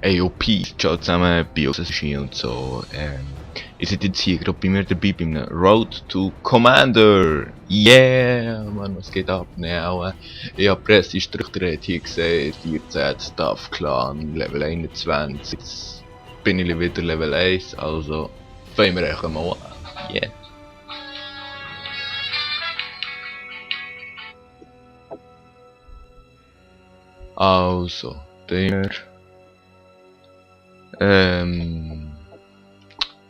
AOP, ciao zusammen, Biosushi und so. Ihr seid jetzt hier gerade bei mir dabei bei einem Road to Commander. Yeah, Mann, was geht ab? Ne, auch, ich hab Pressestrukturiert hier gesehen, 14 Staff Clan, Level 21. Jetzt bin ich wieder Level 1, also fangen wir echt mal an. Yeah. Also, der.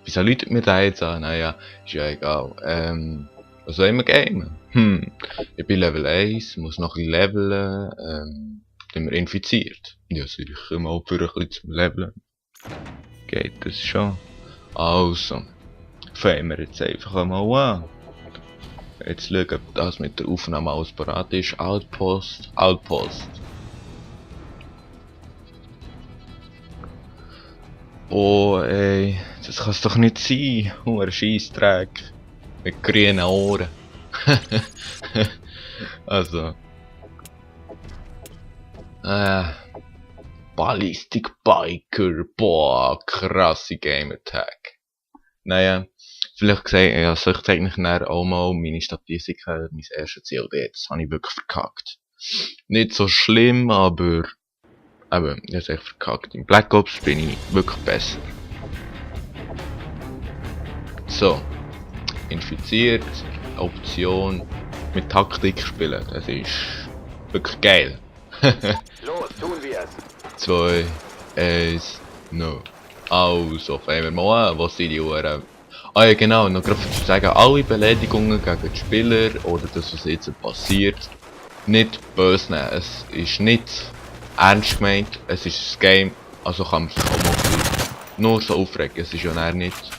Wieso läutet mir da jetzt an? Naja, ist ja egal. Was wollen wir gamen? Ich bin Level 1, muss noch ein bisschen leveln, dann wir infiziert. Ja, sicher mal für ein bisschen zum Leveln. Geht das schon? Also, fangen wir jetzt einfach mal an. Jetzt schauen, ob das mit der Aufnahme alles parat ist. Outpost, Outpost. Oh ey, das kann's doch nicht sein. Ein Scheissdreck. Mit grünen Ohren. Also. Ballistic Biker. Boah, krasse Game Attack. Naja, vielleicht gesagt, ja, soll ich eigentlich nachher auch mal meine Statistiken, mein erstes COD. Das habe ich wirklich verkackt. Nicht so schlimm, aber eben, ich hab's echt verkackt. Im Black Ops bin ich wirklich besser. So. Infiziert. Option. Mit Taktik spielen. Das ist wirklich geil. Los, tun wir es. 2, 1, no. Also, fangen wir mal an. Was sind die Uhren? Ah ja, genau. Noch gerade zu sagen, alle Beleidigungen gegen die Spieler oder das, was jetzt passiert, nicht böse nehmen. Es ist nicht ernst gemeint, es ist ein Game, also kann man sich auch mal nur so aufregen, es ist ja näher nicht.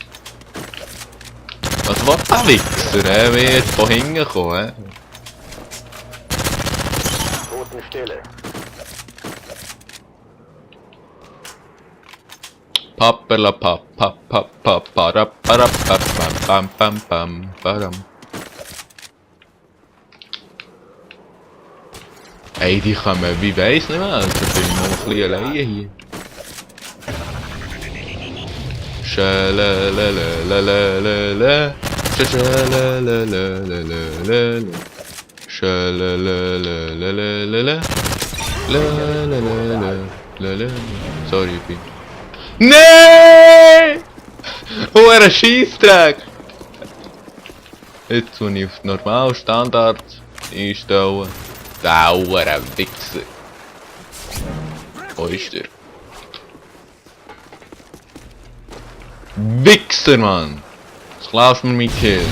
Was war der Wichser, wie jetzt von hinten gekommen, Totenstille. Pappala pap pap pap pap parap parap pap pam pam pam param. Ey, die kommen, wie weiss nicht mehr, da bin ich noch ein bisschen alleine hier. Schalalalalalalala. Schalalalalalalala. Schalalalalalalala. Lalalala. Sorry, ich bin. Nee! Oh, ein Scheissdreck! Jetzt muss ich auf normal Standard einstellen. Der Wichser. Wo ist der? Wichser, Mann! Was klaust du mir mit Kill?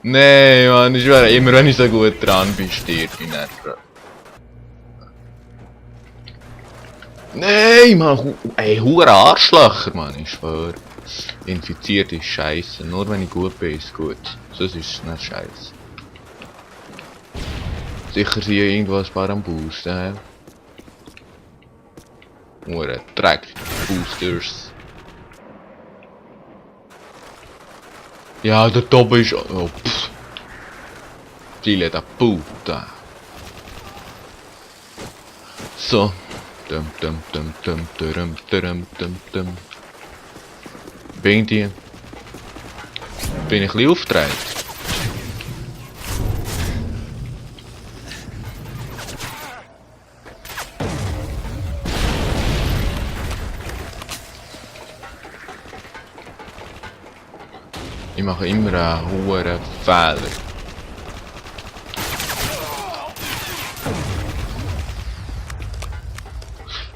Nee, Mann, ich schwöre, immer wenn ich so gut dran bin, stirb ich nicht. Nee, Mann, ey, hure Arschlöcher, Mann, ich schwöre. Infiziert ist scheiße, nur wenn ich gut bin, ist gut. Sonst ist es nicht scheiße. Sicher sind irgendwo ein paar am Boost, Hure Dreck, Boosters. Ja, der Tobe ist... Oh, pff. Figlio da puta. So. Bin ich ein bisschen aufgedreht. Ich mache immer einen hohen Fehler.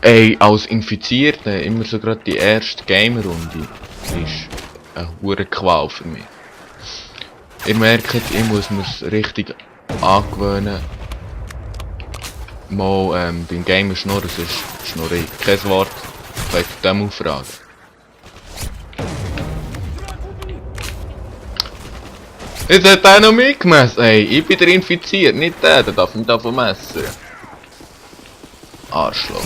Ey, als Infizierter, immer so gerade die erste Game-Runde, ist eine hohe Qual für mich. Ihr merkt, ich muss mir's richtig angewöhnen, mal beim Gamer schnurren, sonst schnurre ich kein Wort, wegen dem Aufragen. Jetzt hat er noch mitgemessen, ey, ich bin der infiziert, nicht der darf mich davon messen. Arschloch.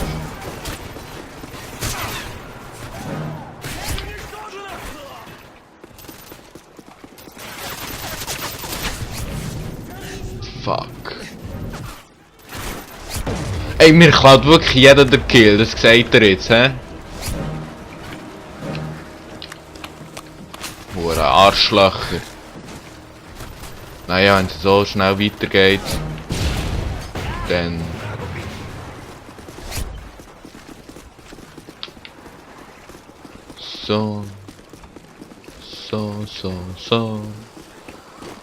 Fuck. Ey, mir klaut wirklich jeder den Kill, das sagt er jetzt, hä? Hure Arschlöcher. Naja, wenn es so schnell weitergeht, dann... So.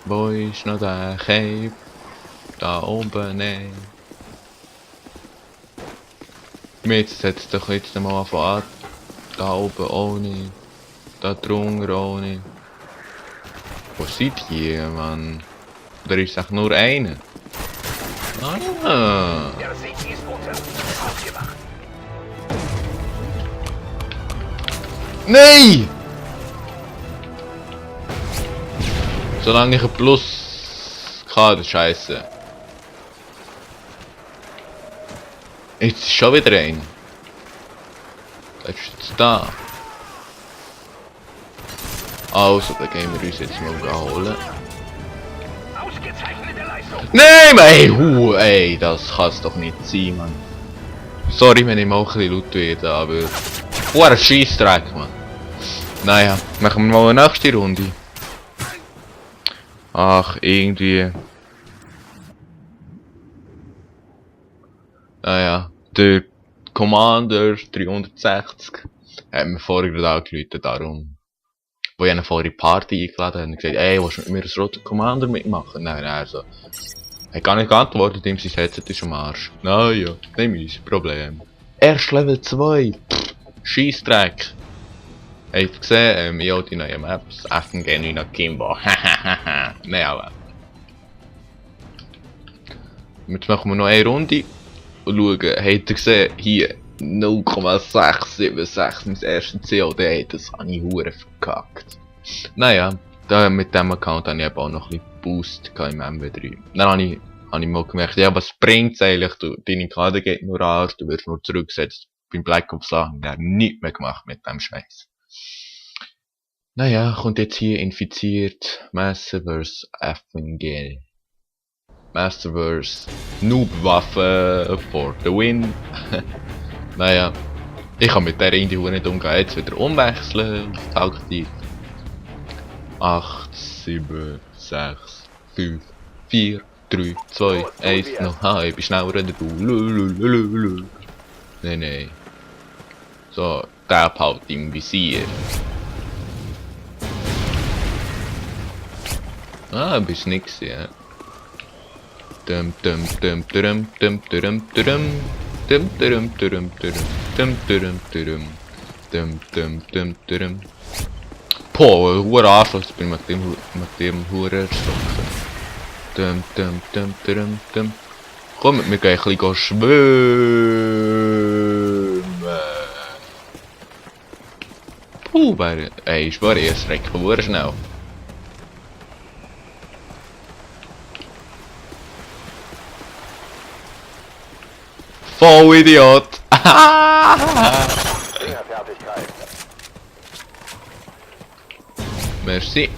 Wo ist noch der Cape? Da oben, ne. Jetzt setzt doch jetzt mal anfangen. Da oben auch nicht. Da drunter auch nicht. Wo seid ihr, Mann? Da ist echt nur einer. Ah. Der Sieg ist unser. Aufgewacht. Nein! Solange ich ein Plus hatte, Scheiße. Jetzt ist schon wieder ein. Bleibst du jetzt da? Also, dann gehen wir uns jetzt mal holen. Ausgezeichnete Leistung. Nein, ey, das kann's doch nicht sein, Mann. Sorry, wenn ich mal ein bisschen laut werde, aber... ein Scheissdreck, Mann. Naja, machen wir mal eine nächste Runde. Ach, irgendwie... Naja, der Commander 360 hat mir vorher gerade angerufen, darum... Wo ich eine vorher Party eingeladen habe und gesagt, ey, willst du mit mir als roter Commander mitmachen? Nein, also... Er hat gar nicht geantwortet, ihm sein Headset ist am Arsch. Naja, nicht mein Problem. Erst Level 2. Scheissdreck. Habt ihr gesehen? Ich habe die neuen Maps. FNG 9 nach Kimbo. Hahaha. Nein, aber. Jetzt machen wir noch eine Runde. Und schauen, habt ihr gesehen? Hier 0,676 mein erstes COD. Das habe ich hure verkackt. Naja, da mit dem Account habe ich eben auch noch ein bisschen Boost im MW3. Dann habe ich mal gemerkt, ja, was bringt es eigentlich? Deine Karte geht nur an, du wirst nur zurückgesetzt. Beim Black Ops Sachen, der hat nichts mehr gemacht mit dem Scheiß. Naja, kommt jetzt hier infiziert Masterverse FNG. Masterverse Noob-Waffe for the win. Naja, ich kann mit der Indie nicht umgehen. Jetzt wieder umwechseln auf Taktik. 8, 7, 6, 5, 4, 3, 2, 1, noch. Ha, ich bin schneller als du. Nein. So, Tab halt im Visier. Ah, bist nix, ja. Boah, ein hoher Anschluss, ich bin mit dem Huren erstochen. Komm, wir gehen ein bisschen schwimmen. Ey, ich schwöre, es reckt verdammt schnell. Voll Idiot! Fingerfertigkeit. Merci.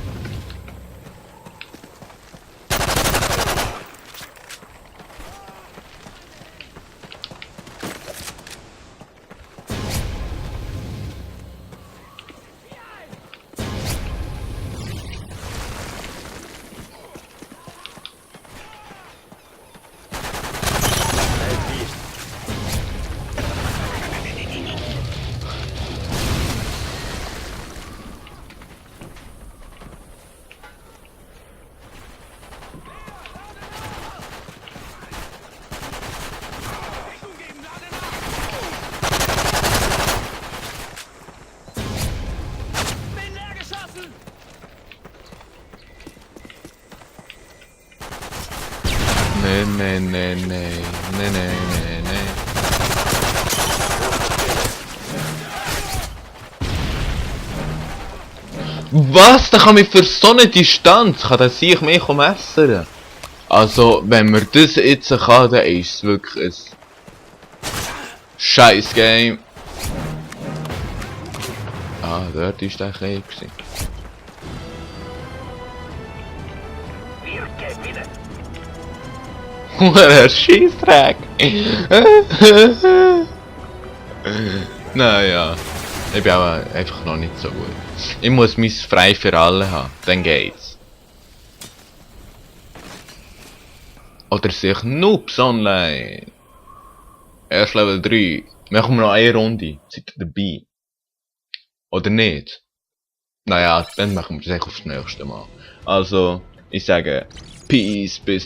Nee. Was? Da kann mich für so eine Distanz, kann das sich mich messern? Also, wenn man das jetzt kann, dann ist es wirklich ein scheiß Game. Ah, dort ist der Krieg. Wir gewinnen. Huere Scheissdreck! Naja, ich bin auch einfach noch nicht so gut. Ich muss mein Frei für alle haben, dann geht's. Oder sich Noobs online. Erst Level 3. Machen wir noch eine Runde. Seid ihr dabei? Oder nicht? Naja, dann machen wir das aufs nächste Mal. Also, ich sage Peace, bis